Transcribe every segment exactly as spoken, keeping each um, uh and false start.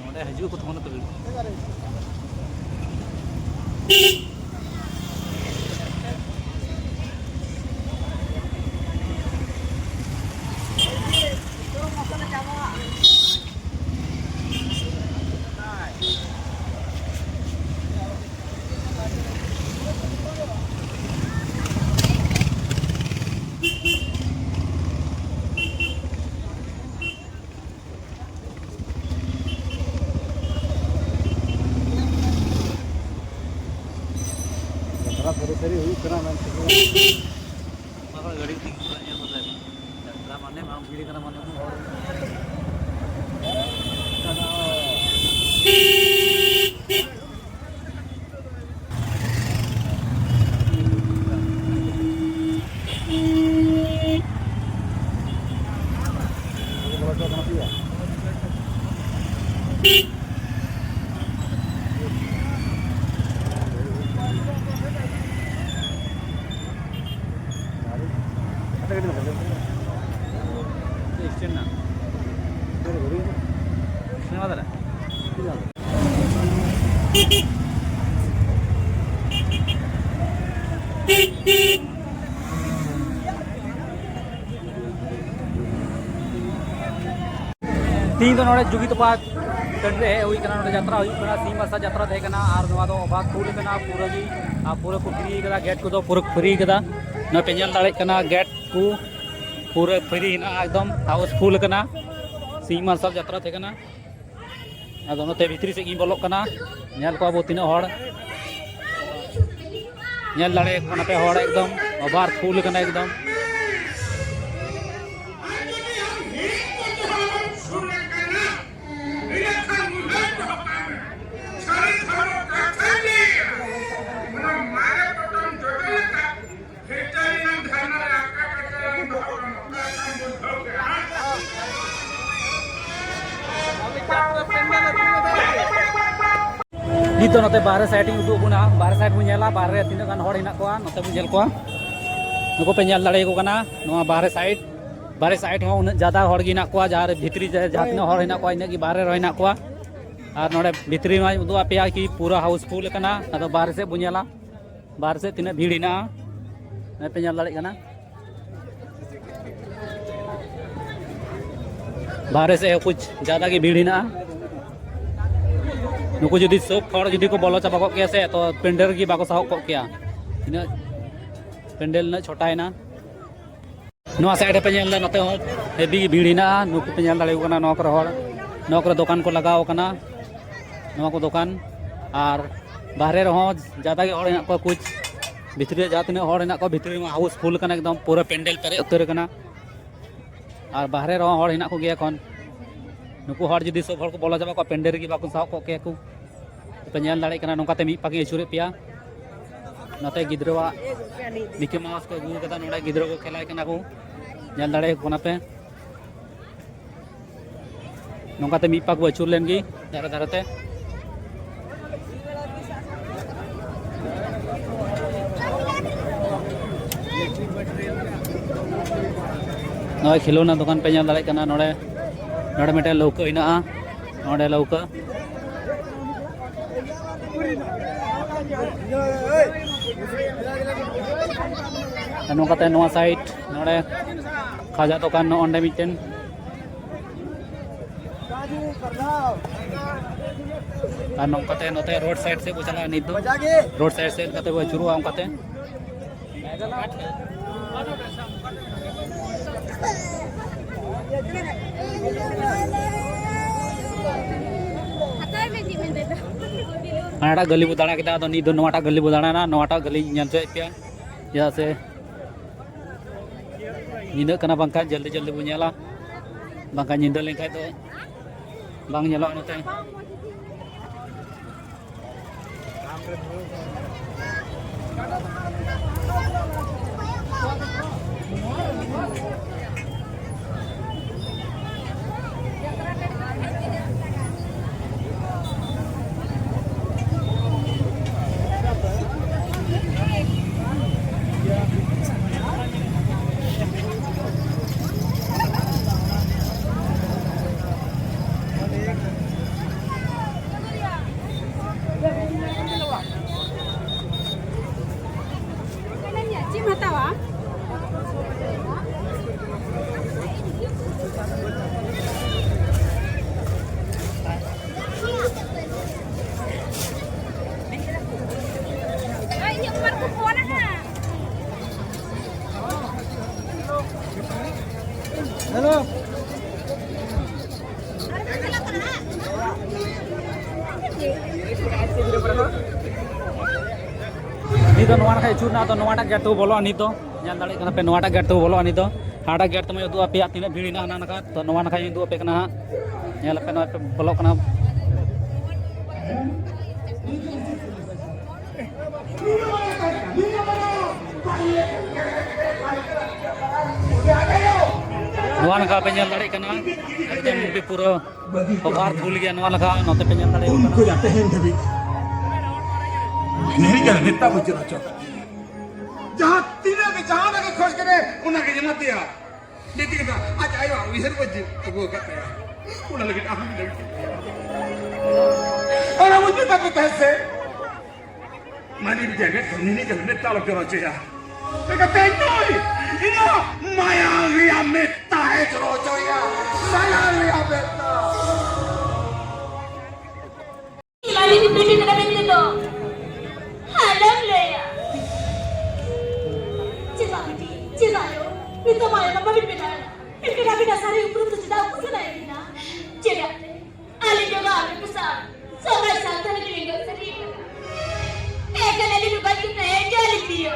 ᱱᱚᱰᱮ ᱦᱤᱡᱩᱜ ᱟᱠᱚ ᱛᱚᱠᱷᱚᱱ ᱛᱚ ᱵᱷᱤᱲ᱾ ᱡᱟᱛᱨᱟ ᱥᱟᱹᱨᱤ ᱥᱟᱹᱨᱤ ᱦᱩᱭᱩᱜ ᱠᱟᱱᱟ ᱢᱮᱱᱛᱮ᱾ ᱚᱱᱟ ᱠᱚᱨᱮ ᱜᱟᱹᱰᱤ ᱛᱤᱸᱜᱩ ᱠᱟᱱᱟ, ᱧᱮᱞ ᱠᱟᱛᱮ᱾ ᱡᱟᱛᱨᱟ ᱢᱟᱱᱮ ᱵᱟᱝ ᱵᱷᱤᱲ ᱠᱟᱱᱟ, ᱢᱟᱱᱮ ᱩᱱᱟᱹᱜ ᱦᱚᱲ᱾ ᱥᱴᱮᱱᱰ ᱱᱟ᱾ ᱥᱤᱱᱮᱢᱟ ᱫᱟᱨᱟ᱾ ᱛᱤᱦᱤᱧ ᱫᱚ ᱱᱚᱰᱮ ᱡᱩᱜᱤ ᱛᱚᱯᱟ ᱴᱟᱺᱰᱤ ᱨᱮ ᱦᱮᱡ ᱦᱩᱭ ᱠᱟᱱᱟ᱾ ᱱᱚᱰᱮ ᱡᱟᱛᱨᱟ ᱦᱩᱭᱩᱜ ᱠᱟᱱᱟ, ᱥᱤᱧ ᱢᱟᱨᱥᱟᱞ ᱡᱟᱛᱨᱟ ᱛᱟᱦᱮᱸ ᱠᱟᱱᱟ ᱟᱨ ᱱᱚᱣᱟ ᱫᱚ ᱚᱵᱷᱟᱨ ᱯᱷᱩᱞ ᱠᱟᱱᱟ ᱯᱩᱨᱟᱹ ᱜᱮ᱾ ᱟᱨ ᱯᱩᱨᱟᱹ ᱠᱚ ᱯᱷᱨᱤ ᱠᱟᱫᱟ, ᱜᱮᱴ ᱠᱚᱫᱚ ᱯᱩᱨᱟᱹ ᱠᱚ ᱯᱷᱨᱤ ᱠᱟᱫᱟ᱾ ᱱᱚᱰᱮ ᱯᱮ ᱧᱮᱞ ᱫᱟᱲᱮᱭᱟᱜ ᱠᱟᱱᱟ ᱜᱮᱴ ᱠᱚ ᱯᱩᱨᱟᱹ ᱯᱷᱨᱤ ᱦᱮᱱᱟᱜᱼᱟ, ᱮᱠᱫᱚᱢ ᱦᱟᱣᱩᱥ ᱯᱷᱩᱞ ᱠᱟᱱᱟ᱾ ᱥᱤᱧ ᱢᱟᱨᱥᱟᱞ ᱡᱟᱛᱨᱟ ᱛᱟᱦᱮᱸ ᱠᱟᱱᱟ᱾ ᱟᱫᱚ ᱱᱚᱛᱮ ᱵᱷᱤᱛᱨᱤ ᱥᱮᱫ ᱜᱤᱧ ᱵᱚᱞᱚᱜ ᱠᱟᱱᱟ, ᱧᱮᱞ ᱠᱚᱣᱟ ᱵᱚ ᱛᱤᱱᱟᱹᱜ ᱦᱚᱲ᱾ ᱧᱮᱞ ᱫᱟᱲᱮᱭᱟᱠᱚ ᱠᱟᱱᱟ ᱯᱮ, ᱦᱚᱲ ᱮᱠᱫᱚᱢ ᱚᱵᱷᱟᱨ ᱯᱷᱩᱞ ᱠᱟᱱᱟ ᱮᱠᱫᱚᱢ᱾ ᱱᱤᱛ ᱫᱚ ᱱᱚᱛᱮ ᱵᱟᱦᱨᱮ ᱥᱟᱭᱤᱰ ᱤᱧ ᱩᱫᱩᱜ ᱟᱵᱚᱱᱟ᱾ ᱵᱟᱦᱨᱮ ᱥᱟᱭᱤᱰ ᱵᱚᱱ ᱧᱮᱞᱟ, ᱵᱟᱦᱨᱮ ᱨᱮ ᱛᱤᱱᱟᱹᱜ ᱜᱟᱱ ᱦᱚᱲ ᱦᱮᱱᱟᱜ ᱠᱚᱣᱟ᱾ ᱱᱚᱛᱮ ᱵᱚᱱ ᱧᱮᱞ ᱠᱚᱣᱟ, ᱱᱩᱠᱩ ᱯᱮ ᱧᱮᱞ ᱫᱟᱲᱮᱭᱟᱠᱚ ᱠᱟᱱᱟ᱾ ᱱᱚᱣᱟ ᱵᱟᱦᱨᱮ ᱥᱟᱭᱤᱰ ᱵᱟᱨᱦᱮ ᱥᱟᱭᱤᱰ ᱦᱚᱸ ᱩᱱᱟᱹᱜ ᱡᱟᱫᱟ ᱦᱚᱲ ᱜᱮ ᱦᱮᱱᱟᱜ ᱠᱚᱣᱟ, ᱡᱟᱦᱟᱸ ᱨᱮ ᱵᱷᱤᱛᱨᱤ ᱨᱮ ᱡᱟᱦᱟᱸ ᱛᱤᱱᱟᱹᱜ ᱦᱚᱲ ᱦᱮᱱᱟᱜ ᱠᱚᱣᱟ, ᱤᱱᱟᱹᱜ ᱜᱮ ᱵᱟᱦᱨᱮ ᱨᱮᱦᱚᱸ ᱦᱮᱱᱟᱜ ᱠᱚᱣᱟ᱾ ᱟᱨ ᱱᱚᱰᱮ ᱵᱷᱤᱛᱨᱤ ᱢᱟᱧ ᱩᱫᱩᱜ ᱟᱯᱮᱭᱟ ᱠᱤ ᱯᱩᱨᱟᱹ ᱦᱟᱣᱩᱥᱯᱷᱩᱞ ᱟᱠᱟᱱᱟ᱾ ᱟᱫᱚ ᱵᱟᱦᱨᱮ ᱥᱮᱫ ᱵᱚᱱ ᱧᱮᱞᱟ, ᱵᱟᱦᱨᱮ ᱥᱮᱫ ᱛᱤᱱᱟᱹᱜ ᱵᱷᱤᱲ ᱦᱮᱱᱟᱜᱼᱟ, ᱱᱚᱜᱼᱚᱭ ᱯᱮ ᱧᱮᱞ ᱫᱟᱲᱮᱭᱟᱜ ᱠᱟᱱᱟ᱾ ᱵᱟᱦᱨᱮ ᱥᱮᱫ ᱦᱚᱸ ᱠᱩᱪ ᱡᱟᱫᱟ ᱜᱮ ᱵᱷᱤᱲ ᱦᱮᱱᱟᱜᱼᱟ᱾ ᱱᱩᱠᱩ ᱡᱩᱫᱤ ᱥᱚᱵ ᱦᱚᱲ ᱡᱩᱫᱤ ᱠᱚ ᱵᱚᱞᱚ ᱪᱟᱵᱟ ᱠᱚᱜ ᱠᱮᱭᱟ ᱥᱮ, ᱛᱚ ᱯᱮᱱᱰᱮᱞ ᱜᱮ ᱵᱟᱠᱚ ᱥᱟᱦᱚᱵ ᱠᱚᱜ ᱠᱮᱭᱟ᱾ ᱛᱤᱱᱟᱹᱜ ᱯᱮᱱᱰᱮᱞ ᱩᱱᱟᱹᱜ ᱪᱷᱚᱴᱟᱭᱮᱱᱟ᱾ ᱱᱚᱣᱟ ᱥᱟᱭᱤᱰ ᱨᱮᱯᱮ ᱧᱮᱞ ᱮᱫᱟ, ᱱᱚᱛᱮ ᱦᱚᱸ ᱦᱮᱵᱤ ᱵᱷᱤᱲ ᱦᱮᱱᱟᱜᱼᱟ᱾ ᱱᱩᱠᱩ ᱯᱮ ᱧᱮᱞ ᱫᱟᱲᱮᱭᱟᱠᱚ ᱠᱟᱱᱟ, ᱱᱚᱣᱟ ᱠᱚᱨᱮ ᱦᱚᱲ, ᱱᱚᱣᱟ ᱠᱚᱨᱮ ᱫᱚᱠᱟᱱ ᱠᱚ ᱞᱟᱜᱟᱣ ᱟᱠᱟᱱᱟ, ᱱᱚᱣᱟ ᱠᱚ ᱫᱚᱠᱟᱱ᱾ ᱟᱨ ᱵᱟᱦᱨᱮ ᱨᱮᱦᱚᱸ ᱡᱟᱫᱟ ᱜᱮ ᱦᱚᱲ ᱦᱮᱱᱟᱜ ᱠᱚᱣᱟ ᱠᱩᱪ᱾ ᱵᱷᱤᱛᱨᱤ ᱨᱮ ᱡᱟᱦᱟᱸ ᱛᱤᱱᱟᱹᱜ ᱦᱚᱲ ᱦᱮᱱᱟᱜ ᱠᱚᱣᱟ, ᱵᱷᱤᱛᱨᱤ ᱨᱮᱢᱟ ᱦᱟᱣᱩᱥ ᱯᱷᱩᱞ ᱟᱠᱟᱱᱟ, ᱮᱠᱫᱚᱢ ᱯᱩᱨᱟᱹ ᱯᱮᱱᱰᱮᱞ ᱯᱮᱨᱮᱡ ᱩᱛᱟᱹᱨ ᱟᱠᱟᱱᱟ᱾ ᱟᱨ ᱵᱟᱦᱨᱮ ᱨᱮᱦᱚᱸ ᱦᱚᱲ ᱦᱮᱱᱟᱜ ᱠᱚᱜᱮᱭᱟ ᱮᱠᱷᱚᱱ᱾ ᱱᱩᱠᱩ ᱦᱚᱲ ᱡᱩᱫᱤ ᱥᱚᱵ ᱦᱚᱲ ᱠᱚ ᱵᱚᱞᱚ ᱪᱟᱵᱟ ᱠᱚᱜᱼᱟ, ᱯᱮᱱᱰᱮᱞ ᱨᱮᱜᱮ ᱵᱟᱠᱚ ᱥᱟᱦᱚᱵ ᱠᱚᱜ ᱠᱮᱭᱟ ᱠᱚ᱾ ᱯᱮ ᱧᱮᱞ ᱫᱟᱲᱮᱭᱟᱜ ᱠᱟᱱᱟ, ᱱᱚᱝᱠᱟᱛᱮ ᱢᱤᱫ ᱯᱟᱠᱤᱧ ᱟᱹᱪᱩᱨᱮᱫ ᱯᱮᱭᱟ᱾ ᱱᱚᱛᱮ ᱜᱤᱫᱽᱨᱟᱹᱣᱟᱜ ᱢᱤᱠᱤ ᱢᱟᱣᱩᱥ ᱠᱚ ᱟᱹᱜᱩ ᱠᱟᱫᱟ, ᱱᱚᱰᱮ ᱜᱤᱫᱽᱨᱟᱹ ᱠᱚ ᱠᱷᱮᱞᱟᱭ ᱠᱟᱱᱟ ᱠᱚ, ᱧᱮᱞ ᱫᱟᱲᱮᱭᱟᱠᱚ ᱠᱟᱱᱟ ᱯᱮ᱾ ᱱᱚᱝᱠᱟᱛᱮ ᱢᱤᱫ ᱯᱟᱠ ᱵᱚ ᱟᱹᱪᱩᱨ ᱞᱮᱱ ᱜᱮ ᱫᱷᱟᱨᱮ ᱫᱷᱟᱨᱮ ᱛᱮ᱾ ᱱᱚᱜᱼᱚᱭ ᱠᱷᱮᱞᱳᱱᱟ ᱫᱚᱠᱟᱱ ᱯᱮ ᱧᱮᱞ ᱫᱟᱲᱮᱭᱟᱜ ᱠᱟᱱᱟ, ᱱᱚᱰᱮ, ᱱᱚᱰᱮ ᱢᱤᱫᱴᱮᱱ ᱞᱟᱹᱣᱠᱟᱹ ᱦᱮᱱᱟᱜᱼᱟ, ᱱᱚᱰᱮ ᱞᱟᱹᱣᱠᱟᱹ᱾ ᱟᱨ ᱱᱚᱝᱠᱟᱛᱮ ᱱᱚᱣᱟ ᱥᱟᱭᱤᱰ ᱱᱚᱰᱮ ᱠᱷᱟᱡᱟ ᱫᱚᱠᱟᱱ, ᱱᱚᱜᱼᱚ ᱱᱚᱰᱮ ᱢᱤᱫᱴᱮᱱ᱾ ᱟᱨ ᱱᱚᱝᱠᱟᱛᱮ ᱱᱚᱛᱮ ᱨᱳᱰ ᱥᱟᱭᱤᱰ ᱥᱮᱫ ᱵᱚ ᱪᱟᱞᱟᱜᱼᱟ ᱱᱤᱛ ᱫᱚ᱾ ᱨᱳᱰ ᱥᱟᱭᱤᱰ ᱥᱮᱫ ᱠᱟᱛᱮ ᱵᱚ ᱟᱹᱪᱩᱨᱚᱜᱼᱟ ᱚᱱᱠᱟᱛᱮ᱾ ᱦᱟᱱᱟᱴᱟᱜ ᱜᱟᱹᱞᱤ ᱵᱚ ᱫᱟᱬᱟ ᱠᱮᱫᱟ, ᱟᱫᱚ ᱱᱤᱛ ᱫᱚ ᱱᱚᱣᱟᱴᱟᱜ ᱜᱟᱹᱞᱤ ᱵᱚ ᱫᱟᱬᱟᱱᱟ, ᱱᱚᱣᱟᱴᱟᱜ ᱜᱟᱹᱞᱤᱧ ᱧᱮᱞ ᱦᱚᱪᱚᱭᱮᱫ ᱯᱮᱭᱟ᱾ ᱪᱮᱫᱟᱜ ᱥᱮ ᱧᱤᱫᱟᱹᱜ ᱠᱟᱱᱟ, ᱵᱟᱝᱠᱷᱟᱱ ᱡᱚᱞᱫᱤ ᱡᱚᱞᱫᱤ ᱵᱚ ᱧᱮᱞᱟ, ᱵᱟᱝᱠᱷᱟᱱ ᱧᱤᱫᱟᱹ ᱞᱮᱱᱠᱷᱟᱱ ᱫᱚ ᱵᱟᱝ ᱧᱮᱞᱚᱜᱼᱟ ᱱᱚᱛᱮ᱾ ᱦᱮᱞᱳ᱾ ᱱᱤᱛ ᱫᱚ ᱱᱚᱣᱟ ᱱᱟᱠᱷᱟ ᱟᱹᱪᱩᱨ ᱱᱟ, ᱟᱫᱚ ᱱᱚᱣᱟᱴᱟᱜ ᱜᱮᱴ ᱛᱮᱵᱚ ᱵᱚᱞᱚᱜᱼᱟ ᱱᱤᱛ ᱫᱚ᱾ ᱧᱮᱞ ᱫᱟᱲᱮᱭᱟᱜ ᱠᱟᱱᱟ ᱯᱮ, ᱱᱚᱣᱟᱴᱟᱜ ᱜᱮᱴ ᱛᱮᱵᱚ ᱵᱚᱞᱚᱜᱼᱟ ᱱᱤᱛ ᱫᱚ᱾ ᱦᱟᱱᱟᱴᱟᱜ ᱜᱮᱴ ᱛᱮᱢᱟᱧ ᱩᱫᱩᱜ ᱟᱯᱮᱭᱟ ᱛᱤᱱᱟᱹᱜ ᱵᱷᱤᱲ ᱦᱮᱱᱟᱜᱼᱟ ᱦᱟᱱᱟ ᱱᱟᱠᱷᱟ᱾ ᱛᱚ ᱱᱚᱣᱟ ᱱᱟᱠᱷᱟᱧ ᱩᱫᱩᱜ ᱟᱯᱮ ᱠᱟᱱᱟ ᱦᱟᱸᱜ᱾ ᱧᱮᱞ ᱟᱯᱮ ᱱᱚᱜᱼᱚᱭ ᱯᱮ ᱵᱚᱞᱚᱜ ᱠᱟᱱᱟ᱾ ᱱᱚᱣᱟ ᱱᱟᱠᱷᱟ ᱯᱮ ᱧᱮᱞ ᱫᱟᱲᱮᱭᱟᱜ ᱠᱟᱱᱟ, ᱮᱠᱫᱚᱢ ᱯᱩᱨᱟᱹ ᱚᱵᱷᱟᱨ ᱯᱷᱩᱞ ᱜᱮᱭᱟ ᱱᱚᱣᱟ ᱱᱟᱠᱷᱟ, ᱱᱚᱛᱮ ᱯᱮ ᱧᱮᱞ ᱫᱟᱲᱮᱭᱟᱜ ᱠᱟᱱᱟ᱾ ᱠᱷᱚᱱ ᱛᱮᱦᱮᱧ ᱫᱷᱟᱹᱵᱤᱡ ᱱᱤᱦᱟᱹ ᱜᱮ ᱱᱮᱛᱟ ᱵᱩᱡᱷᱟᱹᱣ ᱦᱚᱪᱚ ᱠᱟᱜ ᱡᱟᱦᱟᱸ ᱛᱤᱱᱟᱹᱜ ᱜᱮ ᱡᱟᱦᱟᱸ ᱞᱟᱹᱜᱤᱫ ᱠᱷᱚᱡ ᱠᱟᱱᱟᱭ, ᱚᱱᱟ ᱜᱮ ᱮᱢᱟ ᱫᱮᱭᱟ᱾ ᱵᱤᱴᱤ ᱠᱟᱛᱷᱟ, ᱟᱡ ᱟᱭᱳᱣᱟᱜ ᱩᱭᱦᱟᱹᱨ ᱠᱚ ᱡᱤ ᱟᱹᱜᱩ ᱟᱠᱟᱫ ᱛᱟᱭᱟ᱾ ᱚᱱᱟ ᱞᱟᱹᱜᱤᱫ ᱟᱢ ᱞᱟᱹᱜᱤᱫ᱾ ᱚᱱᱟ ᱵᱩᱡᱷᱟᱹᱣ ᱛᱟᱠᱚ ᱛᱟᱦᱮᱸ ᱥᱮ? ᱢᱟᱹᱱᱤ ᱡᱟᱭᱜᱟ ᱠᱟᱹᱢᱤ ᱱᱤᱡ ᱠᱟᱹᱢᱤ ᱛᱟᱞᱚ ᱯᱮ ᱨᱚᱪᱚᱭᱟ᱾ ᱪᱤᱠᱟᱹᱛᱮ ᱱᱩᱭ ᱤᱧᱟᱹᱜ ᱢᱟᱭᱟ ᱨᱮᱭᱟᱜ ᱢᱮᱛᱟᱭ ᱨᱚᱪᱚᱭᱟ᱾ ᱢᱟᱭᱟ ᱨᱮᱭᱟᱜ ᱢᱮᱛᱟ᱾ ᱞᱟᱹᱜᱤᱫ ᱵᱤᱴᱤ ᱠᱟᱱᱟ ᱢᱮᱱᱛᱮ ᱫᱚ ᱟᱞᱚᱢ ᱞᱟᱹᱭᱟ᱾ ᱪᱮᱫᱟᱜ ᱵᱤᱴᱤ? ᱪᱮᱫᱟᱜ ᱭᱳ? ᱱᱤᱛᱚᱜ ᱢᱟ ᱟᱭᱳ ᱵᱟᱵᱟ ᱵᱤᱱ ᱵᱮᱱᱟᱣ ᱮᱱᱟ᱾ ᱮᱱᱠᱷᱟᱱ ᱟᱹᱵᱤᱱᱟᱜ ᱥᱟᱹᱨᱤ ᱩᱯᱨᱩᱢ ᱫᱚ ᱪᱮᱫᱟᱜ ᱩᱠᱩ ᱥᱟᱱᱟᱭᱮᱫ ᱵᱤᱱᱟ? ᱪᱮᱫᱟᱜ ᱛᱮ? ᱟᱹᱞᱤᱧ ᱫᱚ ᱟᱯᱮ ᱠᱚ ᱥᱟᱶ ᱥᱚᱢᱟᱡᱽ ᱥᱟᱶᱛᱟ ᱨᱮ ᱞᱤᱧ ᱥᱟᱹᱨᱤ ᱠᱟᱱᱟ᱾ ᱮᱱᱠᱷᱟᱱ ᱟᱹᱞᱤᱧ ᱫᱚ ᱵᱟᱹᱜᱤ ᱠᱟᱛᱮ ᱡᱚᱞᱤ ᱯᱤᱭᱳ᱾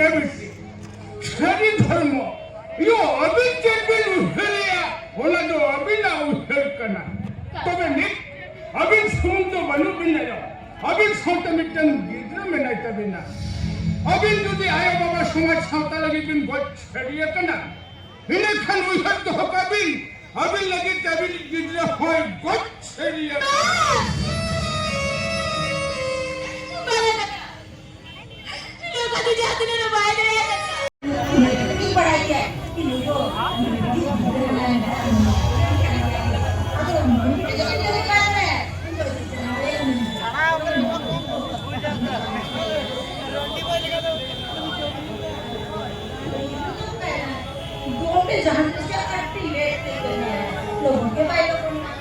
ᱮ ᱵᱤᱴᱤ, ᱥᱟᱹᱨᱤ ᱫᱷᱚᱨᱢᱚ᱾ ᱭᱳ, ᱟᱹᱵᱤᱱ ᱪᱮᱫ ᱵᱤᱱ ᱩᱭᱦᱟᱹᱨᱮᱜᱼᱟ, ᱚᱱᱟ ᱫᱚ ᱟᱹᱵᱤᱱᱟᱜ ᱩᱭᱦᱟᱹᱨ ᱠᱟᱱᱟ᱾ ᱛᱚᱵᱮ ᱱᱤᱛ ᱟᱹᱵᱤᱱ ᱥᱩᱢᱩᱝ ᱫᱚ ᱵᱟᱹᱱᱩᱜ ᱵᱤᱱᱟ ᱭᱳ᱾ ᱟᱹᱵᱤᱱ ᱥᱟᱶᱛᱮ ᱢᱤᱫᱴᱟᱝ ᱜᱤᱫᱽᱨᱟᱹ ᱢᱮᱱᱟᱭ ᱛᱟᱹᱵᱤᱱᱟ᱾ ᱟᱹᱵᱤᱱ ᱡᱩᱫᱤ ᱟᱭᱳ ᱵᱟᱵᱟ ᱥᱚᱢᱟᱡᱽ ᱥᱟᱶᱛᱟ ᱞᱟᱹᱜᱤᱫ ᱵᱤᱱ ᱜᱚᱡ ᱥᱟᱹᱨᱤ ᱟᱠᱟᱱᱟ, ᱤᱱᱟᱹ ᱠᱷᱟᱱ ᱩᱭᱦᱟᱹᱨ ᱫᱚᱦᱚ ᱠᱟᱜ ᱵᱤᱱ, ᱟᱹᱵᱤᱱ ᱞᱟᱹᱜᱤᱫ ᱛᱮ ᱟᱹᱵᱤᱱ ᱜᱤᱫᱽᱨᱟᱹ ᱦᱚᱸᱭ ᱜᱚᱡ ᱥᱟᱹᱨᱤ ᱟᱠᱟᱱᱟ᱾ ᱵᱟᱝᱟ ᱠᱟᱠᱟ, ᱱᱚᱝᱠᱟ ᱫᱚ ᱡᱟᱦᱟᱸ ᱛᱤᱱᱟᱹᱜ ᱨᱮ ᱵᱟᱭ ᱫᱟᱲᱮᱭᱟᱜ ᱠᱟᱱᱟ᱾ ᱤᱧ ᱵᱟᱲᱟᱭ ᱜᱮᱭᱟ, ᱤᱧ ᱫᱚ ᱟᱫᱚ ᱢᱤᱫᱴᱮᱡ ᱜᱤᱫᱽᱨᱟᱹ ᱠᱟᱱ ᱢᱮ᱾ ᱜᱚᱢᱠᱮ ᱡᱟᱦᱟᱸ ᱛᱤᱥ ᱜᱮ ᱟᱨ ᱴᱤ ᱞᱮᱴ ᱛᱮ ᱠᱟᱱᱟ, ᱞᱚᱜᱚᱱ ᱜᱮ ᱵᱟᱭ ᱞᱚᱜᱚᱱᱟ᱾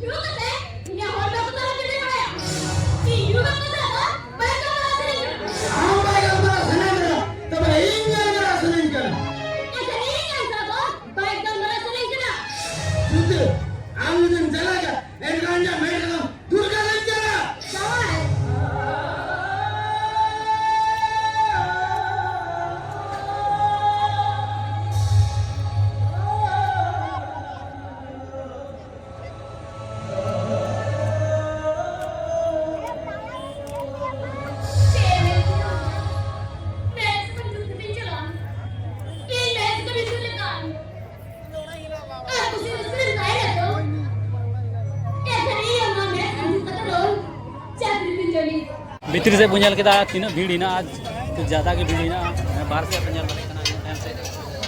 ᱧᱩ ᱠᱟᱛᱮ ᱤᱧᱟᱹᱜ ᱦᱚᱲᱢᱚ ᱠᱚ ᱛᱟᱞᱟ ᱛᱮ ᱵᱟᱲᱟᱭᱟ᱾ ᱤᱧ ᱧᱩ ᱠᱟᱛᱮ ᱫᱚ ᱵᱟᱭ ᱜᱟᱞᱢᱟᱨᱟᱣ ᱥᱟᱱᱟᱧ ᱠᱟᱱᱟ᱾ ᱟᱢ ᱵᱟᱭ ᱜᱟᱞᱢᱟᱨᱟᱣ ᱥᱟᱱᱟᱧ ᱠᱟᱱᱟ, ᱛᱚᱵᱮ ᱤᱧ ᱜᱟᱞᱢᱟᱨᱟᱣ ᱥᱟᱱᱟᱧ ᱠᱟᱱᱟ᱾ ᱟᱪᱪᱷᱟ, ᱤᱧ ᱟᱢ ᱥᱟᱶ ᱫᱚ ᱵᱟᱭ ᱜᱟᱞᱢᱟᱨᱟᱣ ᱥᱟᱱᱟᱧ ᱠᱟᱱᱟ᱾ ᱥᱩᱫᱷᱟᱹ, ᱟᱢ ᱡᱩᱫᱤᱢ ᱪᱟᱞᱟᱜ ᱠᱷᱟᱱ, ᱮᱱᱠᱷᱟᱱ ᱤᱧᱟᱹᱜ ᱢᱮᱫ ᱨᱮᱫᱚ ᱫᱩᱨᱜᱟ ᱫᱚᱧ ᱪᱟᱞᱟᱜᱼᱟ᱾ ᱡᱟᱶᱟᱭ! ᱪᱮᱫ ᱮᱢ ᱢᱮᱱ ᱠᱮᱫᱟ? ᱢᱮᱪ ᱠᱷᱚᱱ ᱡᱩᱛ ᱠᱟᱛᱮᱧ ᱪᱟᱞᱟᱜᱼᱟ᱾ ᱤᱧ ᱢᱮᱪ ᱠᱚ ᱵᱤᱥᱩ ᱞᱮᱠᱟᱱ᱾ ᱟᱨ ᱠᱩᱥᱤ ᱨᱟᱹᱥᱠᱟᱹ ᱨᱮᱢ ᱛᱟᱦᱮᱱᱟ ᱛᱚ? ᱮᱱᱠᱷᱟᱱ ᱤᱧ ᱦᱚᱸ ᱱᱚᱣᱟ ᱢᱮᱪ ᱠᱷᱚᱱ ᱡᱩᱛ ᱠᱟᱛᱮ ᱫᱚ ᱪᱟᱹᱠᱨᱤ ᱫᱚᱧ ᱡᱚᱭᱱᱤᱝ᱾ ᱵᱷᱤᱛᱨᱤ ᱥᱮᱫ ᱵᱚᱱ ᱧᱮᱞ ᱠᱮᱫᱟ ᱛᱤᱱᱟᱹᱜ ᱵᱷᱤᱲ ᱦᱮᱱᱟᱜᱼᱟ, ᱡᱟᱫᱟ ᱜᱮ ᱵᱷᱤᱲ ᱦᱮᱱᱟᱜᱼᱟ᱾ ᱵᱟᱦᱨᱮ ᱥᱮᱫ ᱯᱮ ᱧᱮᱞ ᱫᱟᱲᱮᱭᱟᱜ ᱠᱟᱱᱟ, ᱤᱧ ᱛᱟᱭᱚᱢ ᱥᱮᱫ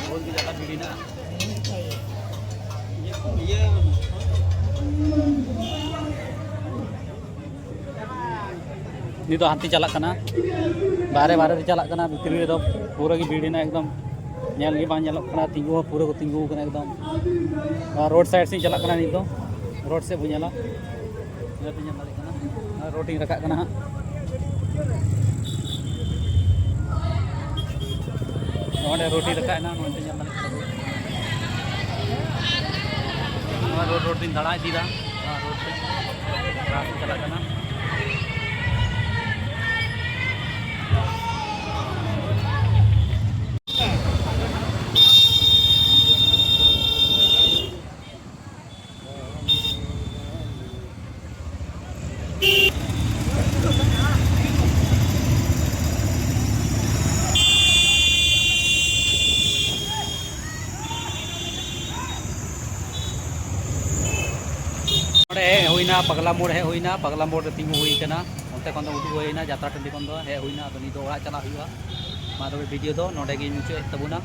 ᱵᱚᱦᱩᱛ ᱜᱮ ᱡᱟᱫᱟ ᱵᱷᱤᱲ ᱦᱮᱱᱟᱜᱼᱟ᱾ ᱱᱤᱛ ᱫᱚ ᱦᱟᱱᱛᱮ ᱪᱟᱞᱟᱜ ᱠᱟᱱᱟ, ᱵᱟᱦᱨᱮ ᱵᱟᱦᱨᱮ ᱛᱮ ᱪᱟᱞᱟᱜ ᱠᱟᱱᱟ, ᱵᱷᱤᱛᱨᱤ ᱨᱮᱫᱚ ᱯᱩᱨᱟᱹ ᱜᱮ ᱵᱷᱤᱲ ᱦᱮᱱᱟᱜᱼᱟ ᱮᱠᱫᱚᱢ᱾ ᱧᱮᱞ ᱜᱮ ᱵᱟᱝ ᱧᱮᱞᱚᱜ ᱠᱟᱱᱟ, ᱛᱤᱸᱜᱩ ᱦᱚᱸ ᱯᱩᱨᱟᱹ ᱠᱚ ᱛᱤᱸᱜᱩ ᱟᱠᱟᱱᱟ ᱮᱠᱫᱚᱢ᱾ ᱟᱨ ᱨᱳᱰ ᱥᱟᱭᱤᱰ ᱥᱮᱫ ᱪᱟᱞᱟᱜ ᱠᱟᱱᱟ ᱱᱤᱛ ᱫᱚ, ᱨᱳᱰ ᱥᱮᱫ ᱵᱚᱱ ᱧᱮᱞᱟ, ᱧᱮᱞ ᱯᱮ ᱧᱮᱞ ᱫᱟᱲᱮᱭᱟᱜ ᱠᱟᱱᱟ᱾ ᱟᱨ ᱨᱳᱰ ᱤᱧ ᱨᱟᱠᱟᱵ ᱠᱟᱱᱟ ᱦᱟᱸᱜ, ᱱᱚᱸᱰᱮ ᱨᱳᱰ ᱤᱧ ᱨᱟᱠᱟᱵ ᱮᱱᱟ, ᱱᱚᱸᱰᱮ ᱧᱮᱞ ᱫᱟᱲᱮᱭᱟᱜ ᱠᱟᱱᱟ᱾ ᱱᱚᱣᱟ ᱨᱳᱰ, ᱨᱳᱰ ᱛᱤᱧ ᱫᱟᱬᱟ ᱤᱫᱤᱭᱮᱫᱟ, ᱱᱚᱣᱟ ᱨᱳᱰ ᱛᱮ ᱠᱞᱟᱥ ᱤᱧ ᱪᱟᱞᱟᱜ ᱠᱟᱱᱟ᱾ ᱱᱚᱰᱮ ᱦᱮᱡ ᱦᱩᱭᱱᱟ, ᱯᱟᱜᱽᱞᱟ ᱢᱳᱲ ᱦᱮᱡ ᱦᱩᱭᱱᱟ, ᱯᱟᱜᱽᱞᱟ ᱢᱳᱲ ᱨᱮ ᱛᱤᱸᱜᱩ ᱦᱩᱭ ᱠᱟᱱᱟ᱾ ᱚᱱᱛᱮ ᱠᱷᱚᱱ ᱫᱚ ᱩᱰᱩᱠ ᱦᱩᱭᱱᱟ ᱡᱟᱛᱨᱟ ᱴᱟᱺᱰᱤ ᱠᱷᱚᱱ ᱫᱚ, ᱦᱮᱡ ᱦᱩᱭᱱᱟ᱾ ᱟᱫᱚ ᱱᱤᱛ ᱫᱚ ᱚᱲᱟᱜ ᱪᱟᱞᱟᱜ ᱦᱩᱭᱩᱜᱼᱟ᱾ ᱢᱟ ᱛᱚᱵᱮ ᱵᱷᱤᱰᱤᱭᱳ ᱫᱚ ᱱᱚᱰᱮ ᱜᱤᱧ ᱢᱩᱪᱟᱹᱫ ᱮᱫ ᱛᱟᱵᱚᱱᱟ᱾